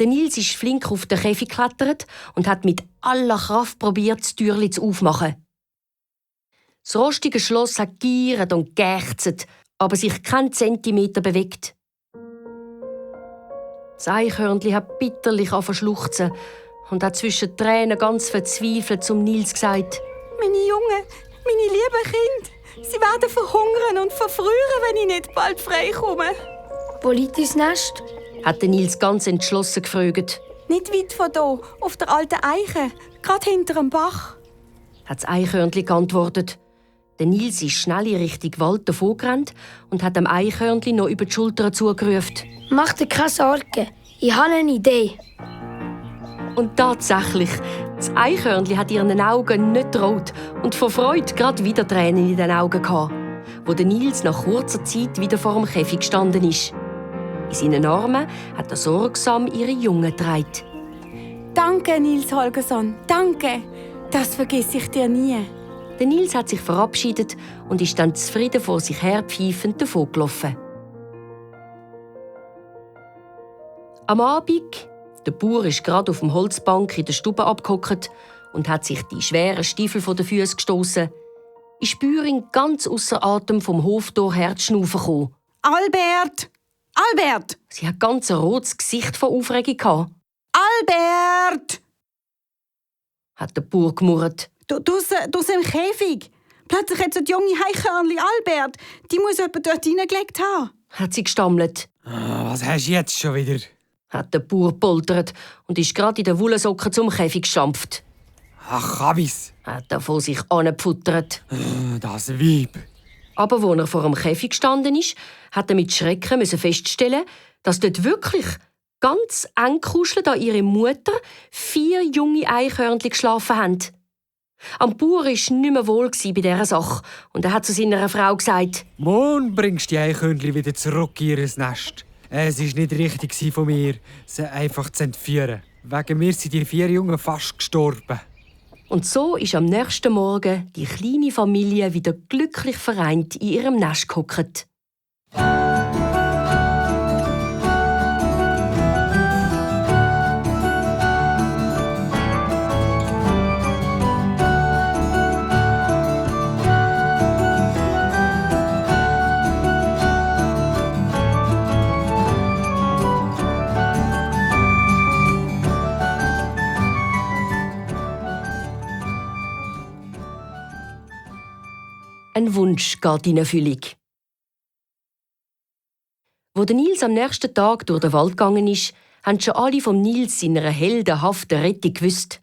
Der Nils ist flink auf den Käfig geklettert und hat mit aller Kraft probiert, das Türchen aufzumachen. Das rostige Schloss hat giert und geächzt, aber sich keinen Zentimeter bewegt. Das Eichhörnchen hat bitterlich angefangen und hat zwischen Tränen ganz verzweifelt zum Nils gesagt: Meine Jungen, meine lieben Kinder, sie werden verhungern und verfrieren, wenn ich nicht bald freikomme. Wo liegt dein Nest? Hat Nils ganz entschlossen gefragt. Nicht weit von hier, auf der alten Eiche, gerade hinter dem Bach. Hat das Eichhörnchen geantwortet. Der Nils ist schnell in Richtung Wald davongerannt und hat dem Eichhörnchen noch über die Schulter zugerufen. Mach dir keine Sorgen, ich habe eine Idee. Und tatsächlich, das Eichhörnchen hat ihren Augen nicht rot und vor Freude gerade wieder Tränen in den Augen gehabt, wo der Nils nach kurzer Zeit wieder vor dem Käfig gestanden ist. In seinen Armen hat er sorgsam ihre Jungen getragen. Danke, Nils Holgersson, danke. Das vergesse ich dir nie. Der Nils hat sich verabschiedet und ist dann zufrieden vor sich her pfeifend davongelaufen. Am Abend, der Bauer ist gerade auf dem Holzbank in der Stube abgehockt und hat sich die schweren Stiefel von den Füßen gestossen, ist die Bäuerin ganz ausser Atem vom Hoftor her zu schnaufen gekommen. Albert! Albert! Sie hat ganz ein rotes Gesicht von Aufregung gehabt. Albert! Hat der Bauer gemurrt. Draussen im Käfig. Plötzlich hat so die junge Eichhörnchen Albert. Die muss jemand dort hineingelegt haben. Hat sie gestammelt. Was hast du jetzt schon wieder? Hat der Bauer poltert und ist gerade in den Wollsocken zum Käfig gestampft. Ach, Kabis. Hat er vor sich angepfuttert. Das Weib. Aber als er vor dem Käfig gestanden ist, hat er mit Schrecken feststellen, dass dort wirklich ganz eng kuschelnd an ihre Mutter 4 junge Eichhörnchen geschlafen haben. Am Bauer war nicht mehr wohl bei dieser Sache und er hat zu seiner Frau gesagt: Morgen bringst du die Eichhörnchen wieder zurück in ihr Nest. Es war nicht richtig von mir, sie einfach zu entführen. Wegen mir sind die 4 Jungen fast gestorben. Und so ist am nächsten Morgen die kleine Familie wieder glücklich vereint in ihrem Nest gehockt. Ein Wunsch geht in Erfüllung. Wo der Nils am nächsten Tag durch den Wald gegangen ist, haben schon alle vom Nils seiner heldenhaften Rettung gewusst.